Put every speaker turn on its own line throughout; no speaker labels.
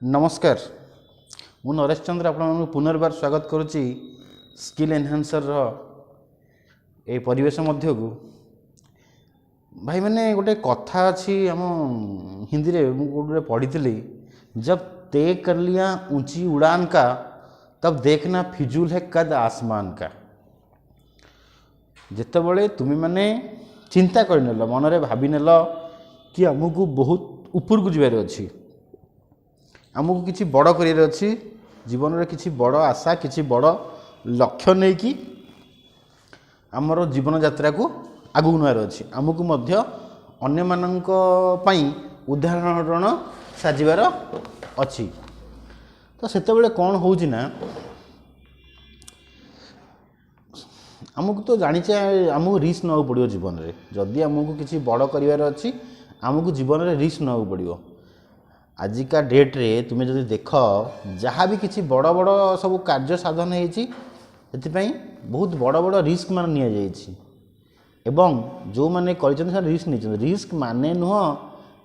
ନମସ୍କାର, ମୁଁ ନରେଶ ଚନ୍ଦ୍ର ଆପଣମାନଙ୍କୁ ପୁନର୍ବାର ସ୍ୱାଗତ କରୁଛି ସ୍କିଲ୍ ଏନହାନ୍ସରର ଏଇ ପରିବେଶ ମଧ୍ୟକୁ। ଭାଇମାନେ, ଗୋଟେ କଥା ଅଛି ଆମ ହିନ୍ଦୀରେ, ମୁଁ କେଉଁଠି ପଢ଼ିଥିଲି, "जब तय कर लिया ऊंची उड़ान का, तब देखना फिजूल है कद आसमान का।" ଯେତେବେଳେ ତୁମେମାନେ ଚିନ୍ତା କରିନେଲ, ମନରେ ଭାବିନେଲ କି ଆମକୁ ବହୁତ ଉପରକୁ ଯିବାର ଅଛି, ଆମକୁ କିଛି ବଡ଼ କରିବାର ଅଛି, ଜୀବନରେ କିଛି ବଡ଼ ଆଶା, କିଛି ବଡ଼ ଲକ୍ଷ୍ୟ ନେଇକି ଆମର ଜୀବନ ଯାତ୍ରାକୁ ଆଗକୁ ନେବାର ଅଛି, ଆମକୁ ମଧ୍ୟ ଅନ୍ୟମାନଙ୍କ ପାଇଁ ଉଦାହରଣ ସାଜିବାର ଅଛି, ତ ସେତେବେଳେ କ'ଣ ହେଉଛି ନା, ଆମକୁ ତ ଜାଣିଛେ, ଆମକୁ ରିସ୍କ ନେବାକୁ ପଡ଼ିବ ଜୀବନରେ। ଯଦି ଆମକୁ କିଛି ବଡ଼ କରିବାର ଅଛି, ଆମକୁ ଜୀବନରେ ରିସ୍କ ନେବାକୁ ପଡ଼ିବ। ଆଜିକା ଡେଟ୍ରେ ତୁମେ ଯଦି ଦେଖ, ଯାହା ବି କିଛି ବଡ଼ ବଡ଼ ସବୁ କାର୍ଯ୍ୟ ସାଧନ ହେଇଛି, ସେଥିପାଇଁ ବହୁତ ବଡ଼ ବଡ଼ ରିସ୍କ ମାନ ନିଆଯାଇଛି ଏବଂ ଯେଉଁମାନେ କରିଛନ୍ତି ସେମାନେ ରିସ୍କ ନେଇଛନ୍ତି। ରିସ୍କ ମାନେ ନୁହଁ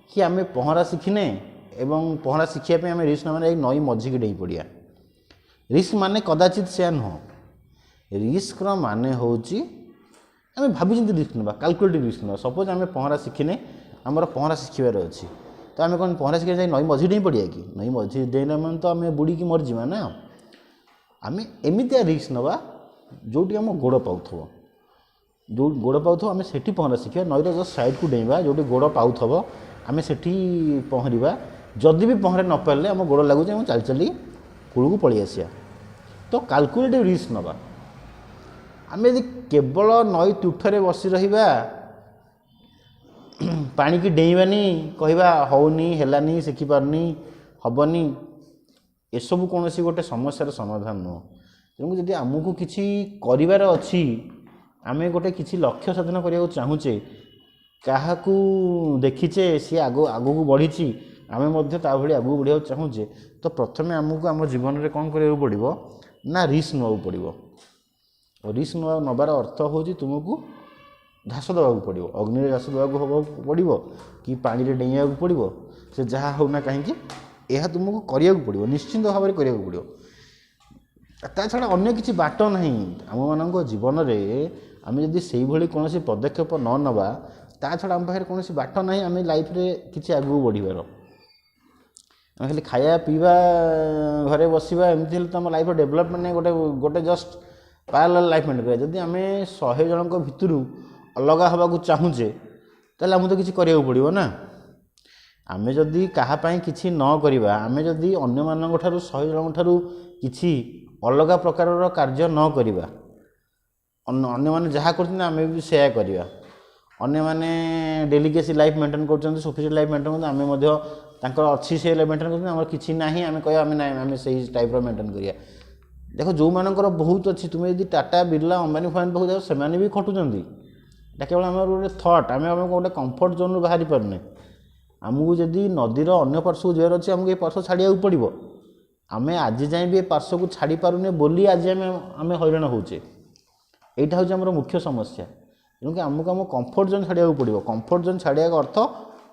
କି ଆମେ ପହଁରା ଶିଖିନେ ଏବଂ ପହଁରା ଶିଖିବା ପାଇଁ ଆମେ ରିସ୍କ ନେବା, ଏଇ ନଈ ମଝିକି ଡେଇଁ ପଡ଼ିବା। ରିସ୍କ ମାନେ କଦାଚିତ ସେୟା ନୁହଁ। ରିସ୍କର ମାନେ ହେଉଛି ଆମେ ଭାବିଛନ୍ତି ରିସ୍କ ନେବା, କାଲକୁଲେଟିଭ୍ ରିସ୍କ ନେବା। ସପୋଜ୍ ଆମେ ପହଁରା ଶିଖିନେ, ଆମର ପହଁରା ଶିଖିବାର ଅଛି, ତ ଆମେ କ'ଣ ପହଁରା ଶିଖିବା ଯାଇ ନଈ ମଝି ଡେଇଁ ପଡ଼ିବା କି? ନଈ ମଝି ଡେଇଁଲା ମାନେ ତ ଆମେ ବୁଡ଼ିକି ମରିଯିବା ନା। ଆମେ ଏମିତିଆ ରିସ୍କ ନେବା ଯେଉଁଠି ଆମ ଗୋଡ଼ ପାଉଥିବ। ଯେଉଁ ଗୋଡ଼ ପାଉଥିବ, ଆମେ ସେଠି ପହଁରା ଶିଖିବା। ନଈର ଜଷ୍ଟ ସାଇଡ଼କୁ ଡେଇଁବା, ଯେଉଁଠି ଗୋଡ଼ ପାଉଥିବ ଆମେ ସେଠି ପହଁରିବା। ଯଦି ବି ପହଁରା ନ ପାରିଲେ ଆମ ଗୋଡ଼ ଲାଗୁଛି, ଆମେ ଚାଲି ଚାଲି କୂଳକୁ ପଳେଇ ଆସିବା। ତ କାଲକୁଲେଟିଭ୍ ରିସ୍କ ନେବା। ଆମେ ଯଦି କେବଳ ନଈ ତୁଠରେ ବସି ରହିବା, ପାଣିକି ଡେଇଁବାନି, କହିବା ହେଉନି, ହେଲାନି, ଶିଖିପାରୁନି, ହେବନି, ଏସବୁ କୌଣସି ଗୋଟେ ସମସ୍ୟାର ସମାଧାନ ନୁହଁ। ତେଣୁ ଯଦି ଆମକୁ କିଛି କରିବାର ଅଛି, ଆମେ ଗୋଟେ କିଛି ଲକ୍ଷ୍ୟ ସାଧନ କରିବାକୁ ଚାହୁଁଛେ, କାହାକୁ ଦେଖିଛେ ସିଏ ଆଗକୁ ବଢ଼ିଛି, ଆମେ ମଧ୍ୟ ତା ଭଳି ଆଗକୁ ବଢ଼ିବାକୁ ଚାହୁଁଛେ, ତ ପ୍ରଥମେ ଆମକୁ ଆମ ଜୀବନରେ କ'ଣ କରିବାକୁ ପଡ଼ିବ ନା ରିସ୍କ ନେବାକୁ ପଡ଼ିବ। ରିସ୍କ ନେବାର ଅର୍ଥ ହେଉଛି ତୁମକୁ ଝାସ ଦେବାକୁ ପଡ଼ିବ। ଅଗ୍ନିରେ ଝାସ ଦେବାକୁ ହେବାକୁ ପଡ଼ିବ କି ପାଣିରେ ଡେଇଁବାକୁ ପଡ଼ିବ, ସେ ଯାହା ହେଉନା କାହିଁକି, ଏହା ତୁମକୁ କରିବାକୁ ପଡ଼ିବ, ନିଶ୍ଚିନ୍ତ ଭାବରେ କରିବାକୁ ପଡ଼ିବ। ତା ଛଡ଼ା ଅନ୍ୟ କିଛି ବାଟ ନାହିଁ। ଆମମାନଙ୍କ ଜୀବନରେ ଆମେ ଯଦି ସେଇଭଳି କୌଣସି ପଦକ୍ଷେପ ନ ନେବା, ତା ଛଡ଼ା ଆମ ପାଖରେ କୌଣସି ବାଟ ନାହିଁ ଆମେ ଲାଇଫ୍ରେ କିଛି ଆଗକୁ ବଢ଼ିବାର। ଆମେ ଖାଲି ଖାଇବା, ପିଇବା, ଘରେ ବସିବା, ଏମିତି ହେଲେ ତ ଆମ ଲାଇଫ୍ର ଡେଭଲପମେଣ୍ଟ ନାହିଁ। ଗୋଟେ ଜଷ୍ଟ ପାରାଲାଲ୍ ଲାଇଫ୍ ମେଣ୍ଟେନ୍ କରିବା। ଯଦି ଆମେ 100 ଜଣଙ୍କ ଭିତରୁ ଅଲଗା ହେବାକୁ ଚାହୁଁଛେ, ତାହେଲେ ଆମକୁ ତ କିଛି କରିବାକୁ ପଡ଼ିବ ନା। ଆମେ ଯଦି କାହା ପାଇଁ କିଛି ନ କରିବା, ଆମେ ଯଦି ଅନ୍ୟମାନଙ୍କ ଠାରୁ, 100 ଜଣଙ୍କ ଠାରୁ କିଛି ଅଲଗା ପ୍ରକାରର କାର୍ଯ୍ୟ ନ କରିବା, ଅନ୍ୟମାନେ ଯାହା କରୁଛନ୍ତି ଆମେ ବି ସେୟା କରିବା, ଅନ୍ୟମାନେ ଡେଲିକେସି ଲାଇଫ୍ ମେଣ୍ଟେନ୍ କରୁଛନ୍ତି, ସୋଫିଷ୍ଟିକେଟେଡ୍ ଲାଇଫ୍ ମେଣ୍ଟେନ୍ କରୁଛନ୍ତି, ଆମେ ମଧ୍ୟ ତାଙ୍କର ଅଛି ସେ ମେଣ୍ଟେନ୍ କରୁଛନ୍ତି, ଆମର କିଛି ନାହିଁ, ଆମେ କହିବା ଆମେ ନାଇଁ, ଆମେ ସେଇ ଟାଇପ୍ର ମେଣ୍ଟେନ୍ କରିବା। ଦେଖ, ଯେଉଁମାନଙ୍କର ବହୁତ ଅଛି, ତୁମେ ଯଦି ଟାଟା, ବିର୍ଲା, ଅମ୍ବାନୀ ଫମ୍ବାନୀ ପାଖକୁ ଯାଅ, ସେମାନେ ବି ଖଟୁଛନ୍ତି। ଏଇଟା କେବଳ ଆମର ଗୋଟେ ଥଟ୍। ଆମେ ଆମକୁ ଗୋଟେ କମ୍ଫର୍ଟ ଜୋନ୍ରୁ ବାହାରି ପାରୁନେ। ଆମକୁ ଯଦି ନଦୀର ଅନ୍ୟ ପାର୍ଶ୍ୱକୁ ଯିବାର ଅଛି, ଆମକୁ ଏ ପାର୍ଶ୍ୱ ଛାଡ଼ିବାକୁ ପଡ଼ିବ। ଆମେ ଆଜି ଯାଏଁ ବି ଏ ପାର୍ଶ୍ୱକୁ ଛାଡ଼ି ପାରୁନେ ବୋଲି ଆଜି ଆମେ ହଇରାଣ ହେଉଛେ। ଏଇଟା ହେଉଛି ଆମର ମୁଖ୍ୟ ସମସ୍ୟା। ତେଣୁକି ଆମକୁ ଆମ କମ୍ଫର୍ଟ ଜୋନ୍ ଛାଡ଼ିବାକୁ ପଡ଼ିବ। କମ୍ଫର୍ଟ ଜୋନ୍ ଛାଡ଼ିବା ଅର୍ଥ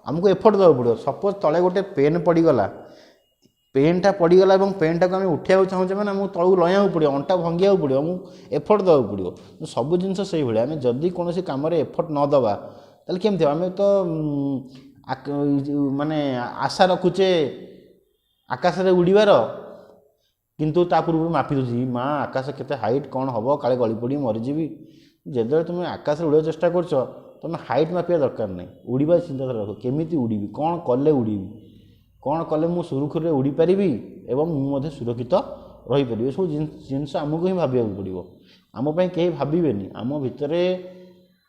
ଆମକୁ ଏଫର୍ଟ ଦେବାକୁ ପଡ଼ିବ। ସପୋଜ୍ ତଳେ ଗୋଟେ ପେନ୍ ପଡ଼ିଗଲା, ପେନ୍ଟା ପଡ଼ିଗଲା ଏବଂ ପେନ୍ଟାକୁ ଆମେ ଉଠାଇବାକୁ ଚାହୁଁଛେ ମାନେ ଆମକୁ ତଳକୁ ଲଇଁବାକୁ ପଡ଼ିବ, ଅଣ୍ଟା ଭଙ୍ଗିବାକୁ ପଡ଼ିବ, ଆମକୁ ଏଫର୍ଟ ଦେବାକୁ ପଡ଼ିବ। ସବୁ ଜିନିଷ ସେଇଭଳିଆ। ଆମେ ଯଦି କୌଣସି କାମରେ ଏଫର୍ଟ ନ ଦେବା, ତାହେଲେ କେମିତି ହେବ? ଆମେ ତ ମାନେ ଆଶା ରଖୁଛେ ଆକାଶରେ ଉଡ଼ିବାର, କିନ୍ତୁ ତା ପୂର୍ବରୁ ମାପି ଦେଉଛି, ମା ଆକାଶ କେତେ ହାଇଟ୍, କ'ଣ ହେବ, କାଳେ ଗଳି ପଡ଼ି ମରିଯିବି। ଯେତେବେଳେ ତୁମେ ଆକାଶରେ ଉଡ଼ିବାକୁ ଚେଷ୍ଟା କରୁଛ, ତୁମେ ହାଇଟ୍ ମାପିବା ଦରକାର ନାହିଁ। ଉଡ଼ିବା ଚିନ୍ତାଧାରା ରଖ, କେମିତି ଉଡ଼ିବି, କ'ଣ କଲେ ଉଡ଼ିବି, କ'ଣ କଲେ ମୁଁ ସୁରୁଖୁରୁରେ ଉଡ଼ିପାରିବି ଏବଂ ମୁଁ ମଧ୍ୟ ସୁରକ୍ଷିତ ରହିପାରିବି, ଏସବୁ ଜିନିଷ ଆମକୁ ହିଁ ଭାବିବାକୁ ପଡ଼ିବ। ଆମ ପାଇଁ କେହି ଭାବିବେନି। ଆମ ଭିତରେ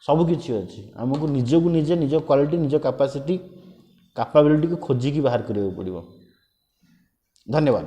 ସବୁକିଛି ଅଛି। ଆମକୁ ନିଜକୁ ନିଜେ ନିଜ କ୍ୱାଲିଟି, ନିଜ କାପାସିଟି, କାପାବିଲିଟିକୁ ଖୋଜିକି ବାହାର କରିବାକୁ ପଡ଼ିବ। ଧନ୍ୟବାଦ।